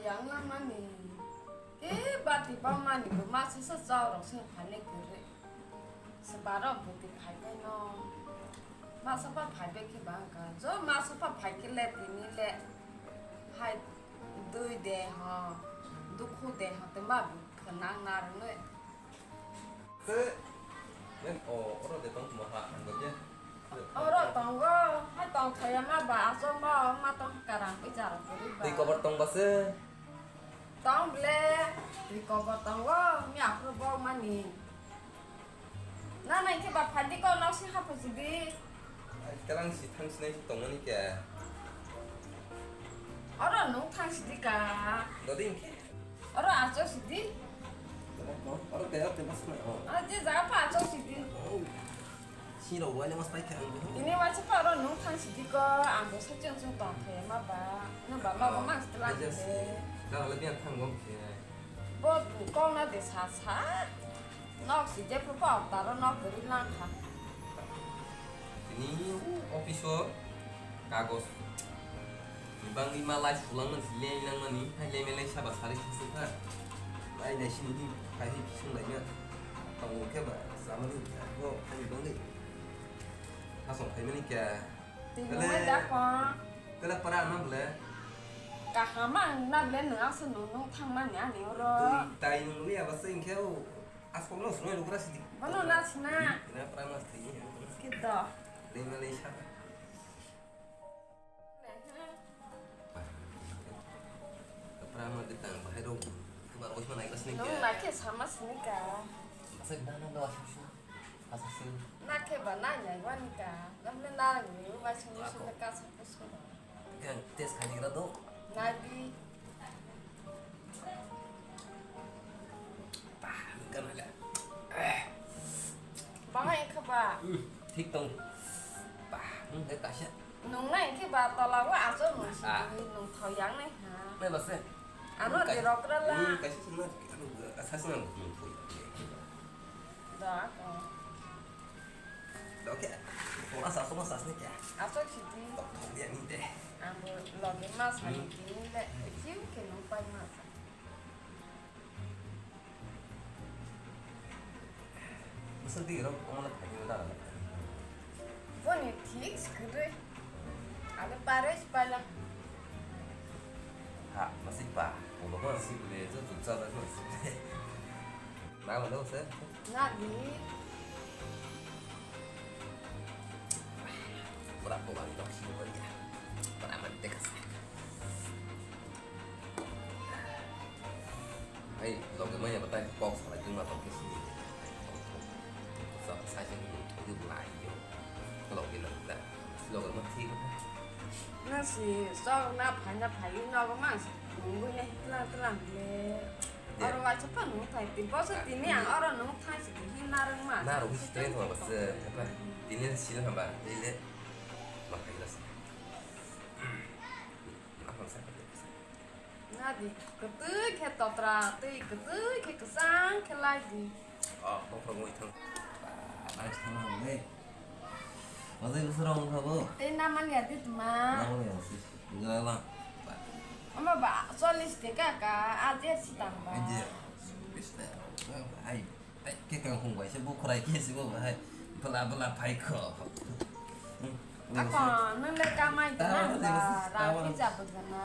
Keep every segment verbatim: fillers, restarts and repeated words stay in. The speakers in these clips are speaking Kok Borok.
Yang langmani. Ke bati bangmani bo masa sa chao rok se phane kere. Sebaro boti phai kai no. Masa pa phai be ke bang ka. Jo masa pa phai ke le tini le. Hai dui de ho. Dukhu de ho te ma bu khenang nar ne. Se, men o, oro de tong tuma ha, ang gabya. Oro tongo, hai tong thaya ma ba, aso ma, ma tong karang pi jaro kuri ba. Twi kobar tong ba se? Tong ble, twi kobar tongo, mi aphuru bo mani. Na nai ke ba phadi ko nok si haphu si di. Ai, kalang si thang si nai si tong mani ke. Oro nung thang si di ka. Dodi ke. Oro acho sidi. Oro te, oro te mas na, oh. Oro je jaga pa acho sidi. Oh. Si rok wai le mas pai khe ang. Ini wacha pa oro nung thang sidi ko, ang bo sa cheng cheng tong khe ma ba. Na ba ma ba ma stla de. Ka le dia thang gom khe. Bo kong na de sa sa. Nok si jepho pa taro nok gari lang kha. Tini office o kagos ni bangwi ma lai sulang nang si lei lang mani, hai lei melai saba sari khasung kha. Lai nai sini hi, hai hi kisung lai na. Tong khe ba, samani, bo hai bangwi. Hasong khai mani kya. Tini Bele. Mai da kha. Kala para nam le. Kaham ang na ble nung asa nung nung thang mani ani oro. Twi tai nung le aba sing khe o. Aswk no swnai rwgra sidi. Bono na sina. Ina prang mas thai ni. Kiddo. Lei ma lei sa. Prang ma de tang bahai rok. Kubar oisma nai gras ni. Nung na ke sama sini ka. Masa na na lo aswk sini. Aswk sini. Na ke ba na nyai wani ka. Namle na ni wa sini sini ka sa pusu. Kang test khai gra do. Nadi. Bah, kan ala. Eh. Bahai kha ba. Hmm, thik tong. Bah, hmm, de kaisa. Nung nai khe ba tola wa aso nung si Ah. Nung thau yang nai ha. Nai ba se. Ano Kai- di rok ra la. Hmm, kaisa sung na, ano, asa sung na, hmm, thau yang. Da ko. Oke. Koma sa, koma sa sini kya? Aswk sidi. Tok tok dia ni de. Ang bo loge ma sani Hmm. Tini le jiu ke nung pai ma sa. Masa di ro koma la phai da. Boni thik skre. Ale pare spala. Ha, masih pa. Ulo ko si le jo tu cha da ko si. Na lo se. Nadi. Mura ko bang dok si mo ya. Para man te kasa. Hai, loge maya batai kok sala juma tong ke sini. Sa sa jeng ni thodi bulai yo. Loge na da. Loge ma thik. Na si sok na phai na phai no go ma. Nunggu ne tlang tlang le. Oro waisa pa nung thai ti boso tini ang oro nung thai si hin narang ma. Na ro si tren ho bas. Tini sila hamba tini le. Ma khai ras. Ma khai sa. Nadi, kwtwi khe totra, twi kwtwi khe kwchang khe lai di. Oh, bokhorok wngwi thang. Ba, nai thang nang le. Wajai bwswk rok wngkha bo. Tei naman ya di tma. Naman ya si. Wngkha lang. Ba. Ama ba, chollish teka ka, ajer si tang ba. Ajer. Bisne. Ai. Ai, ke kang hung bai se bukhrai ke se bo hai. Bela bela phai kho. Hmm. Ako, nung le kamai gana ba, rang pizza bo gana.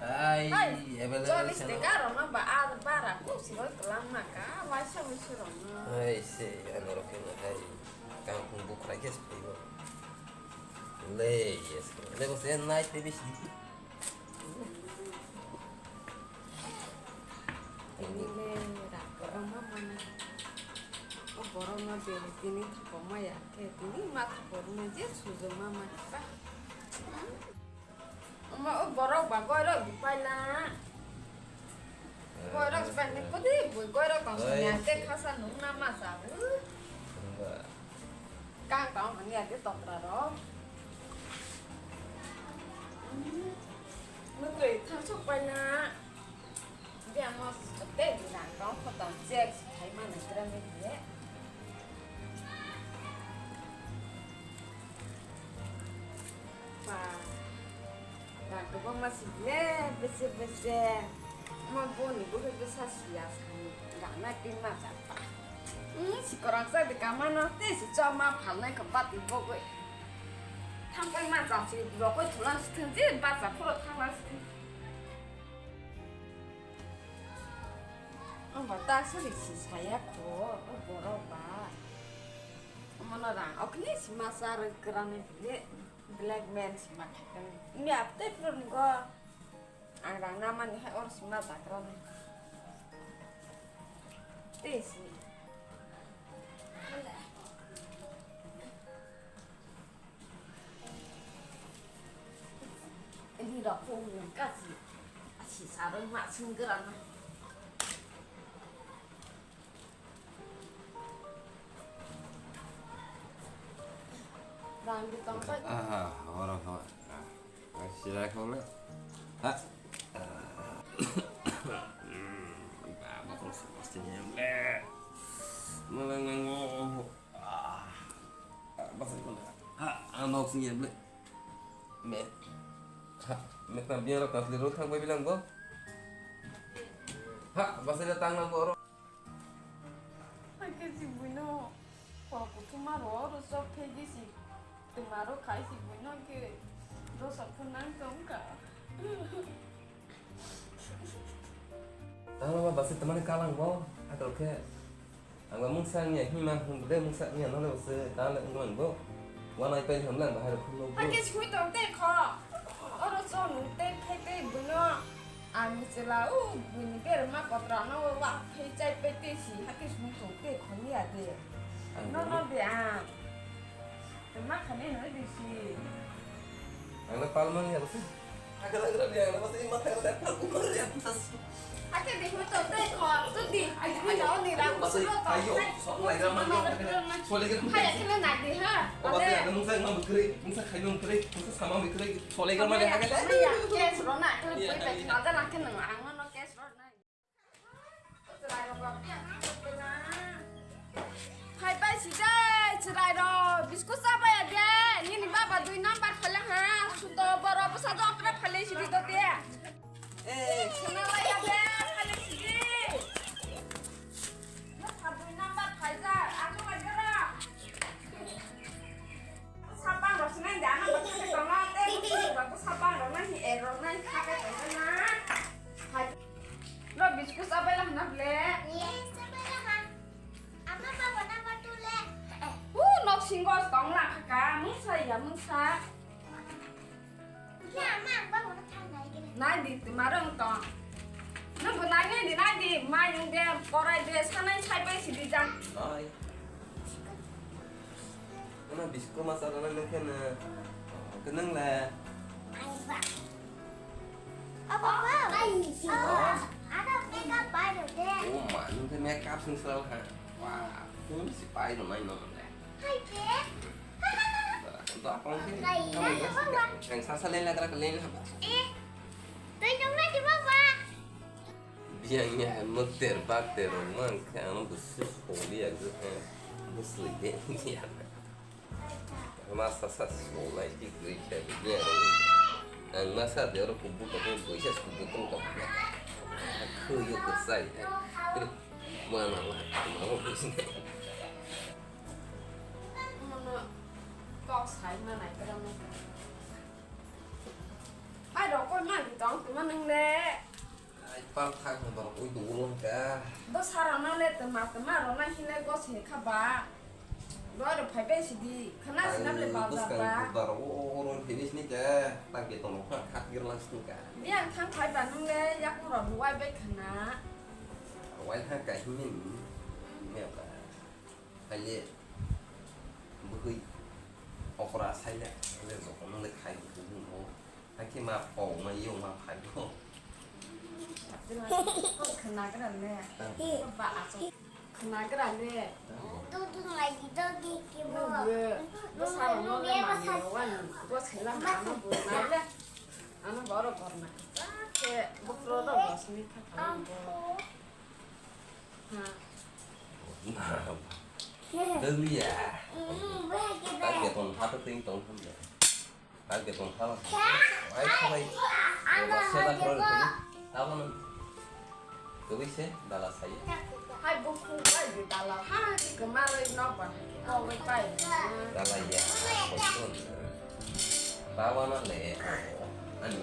Ai, hai, available cholish channel. Teka rok no ba, a bara ko si roi kelang ma ka, waisa waisa rok no. Ai, se, ano rok ke hai. Kang hung bukhrai ke se phai bo. Le, yes. Le bo se nai te bisi. Tini le rak kwbangma mana. O borok no bere tini thapok maya khe tini ma thapok rwma je sujokma maya ba. Omo o borok ba goirok di paila. Goirok di paila kodi bui goirok tong sini ante khasa nung na ma sa. Kang tong mani age totra ro. Mutri thang sok pai na. Dia mo te di na kong ko tong chek khai ma na gra me di. Pa. Kwbangma si le bese bese. Ma boni bo khe bwsa siya sani. Gana tin ma cha pa. Hmm, si korang sa de kamano te si choma phalnai kho bati bogoi. Thangpai ma cha si rokoi thulang si thung je ba cha phuro thanglang si thung. Ang ba ta suri si saya kho, o borok ba. Mono rang okni si ma cha roi kwrani bile. Black man si ma khai kani. Ni apte phuru nungo. Ang rang namani hai oro si ma jagra ni. Te si. Ni rok phung nung kasi. Asi saroi ma sung gra na. Rang di tong pai. Aha, oro ho. Ah, sira ko le. Ha. Ba, ba, ko se, ko se, le. Mo, mo, mo, mo. Ah. Ba, se, ko le. Ha, ano, sing, le. Me. Ha, me, ta, biar, ta, le, ro, thang, bai, bilang, bo. Ha, ba, se, le, tang, nang, bo, ro. Hakhe si buino kok kuthuma ro oro chok thai di si twma ro khai si buino khe dosa phunang tong kha. Tangma ba basi tamani kalang bo, hakhe ang ba mungsa niya hima hum de mungsa niya nole basi tang le ungman bo. Wana ipai hamlang bahai rok phunuk bo. Hakhe sui tong te kho. Oro chong nung te khai te buino. Ang chela o buini berma kotra no wa phei chai pe te si hakhe sung tong te khoni ya de. Ang no no de ang. Ma khani no de si. Ang na palmang ya basi. Hakhe lang gra de ang na basi ma thang da palmang ya basi. Hakhe de ho to te kho to di. Ai ai no ni ra ko so to. Ayo sok lai gra ma. Sole gra ma. Hai khana na de ha. O basi ang mungsa ma bukri, mungsa khai ma bukri, mungsa sama bukri. Sole gra ma de hakhe. Kes ro na. Kes ro na. Phai pai si de, chwrai rok, biscuit cha bai de, nini baba dui number phale ha, sudo boro bwsa do okra phale si di do de. Eh, khna lai ya de, phale si di. Bwsa dui number phai ja, ano bai jora. Sapang rok sinai de, ano bai kha ke tong na, te bwsa rok sapang rok nai, eh, rok nai kha ke tong na. Hai. Lo biscuit abai lah na ble. Yes, abai lah ha. Ama baba na batu le. Uh, nok singo tong la kha ka. Mungsa ya mungsa. Ya, ma, baba na thang nai gini. Nai di tu marung tong. Nung bu nai nai di nai di. Mai nung de korai de sanai sai pai si di jang. Nai. Ano biscuit masala nang nang kena. Kenang le. Ai ba. Apa, apa? Ai, si. Oh. Ada makeup baru deh. Oh, manu ke makeup sing selalu ha. Wah, pun si pai no mai no le. Hai, deh. Untuk apa mungkin? Hai, kamu ada apa, Bang? Yang sasa lain lagi lagi lain apa? Eh, tuh dong lagi, Baba. Biyang ya, mukter bakter, mang khe ano busu soli ya, busu de ya. Masa sa solai ki gri khe biya. Ang masa de oro kubu ko boisa kubu ko ko. Khuyo ko sai. Mana la, mau bisne. Mana kok sai mana kira mana. Ai rokoi ma di tong tuma nung le. Ai pal thak no borok ui dugul ka. Do sara no le tuma tuma ro na hile go se kha ba. Do ro phai bai si di. Khana si nam le ba ba ba. Ba ro o o ro phai bai si ni ka. Tak ge tong kha khat gir lang si ka. Ni ang thang phai ba nung le yak ro ruwai bai khana. Ruwai ha ka hini. Ne ba. Haile bwkhwi okra saile, haile jokono le khai bwkhwi bumung. Hakhe ma pau ma yong ma phai bo. Khwnagra le. Tang. Ba aswk khwnagra le. Tang. Dudung lai di doggy ke bo. Nungwe. Bwsarokno le manwi rwani. Bo sela hano bo nai le. Ano borok gorna. Khe bukhro rok rosni kha kha bo. Dwliya. Tak ya ton hata ting tong tham ya. Ang beton khala. Ai khalai. Eba seba khoro rwkhe. Tabano. Kwbwi se dala saya. Hai bukhuk bai di dala. Ha di kwmarwi nok ba. Kok bai pai. Dala ya. Tabano le. Ani.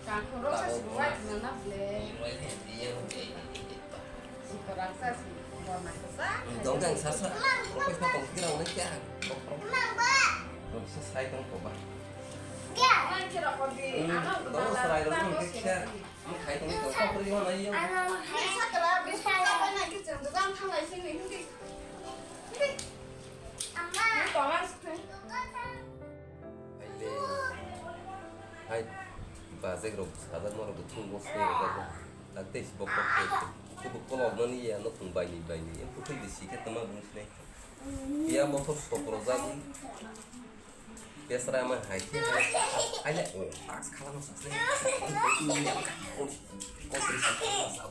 Kangkhung rok sa si bai na na ble. Bai ne, iya, iya, iya, iya. Dongkang sasa, professional tong kira wala kya? Professional sai tong ko ba. Dong serai dong kya? Ang khai tong ko ko pri wala iya. Hai, bajek rok sajak ma rok thung bo se rok. Tei si bokol tei. Kubu kolok mani ya no thung bai ni bai ni. Em kuthai di si khe tama bung sinai. Ya motor sok rok jagwi. Besra ma hai khe. Hai le o tax khala no sa se. Ko ko sa sa.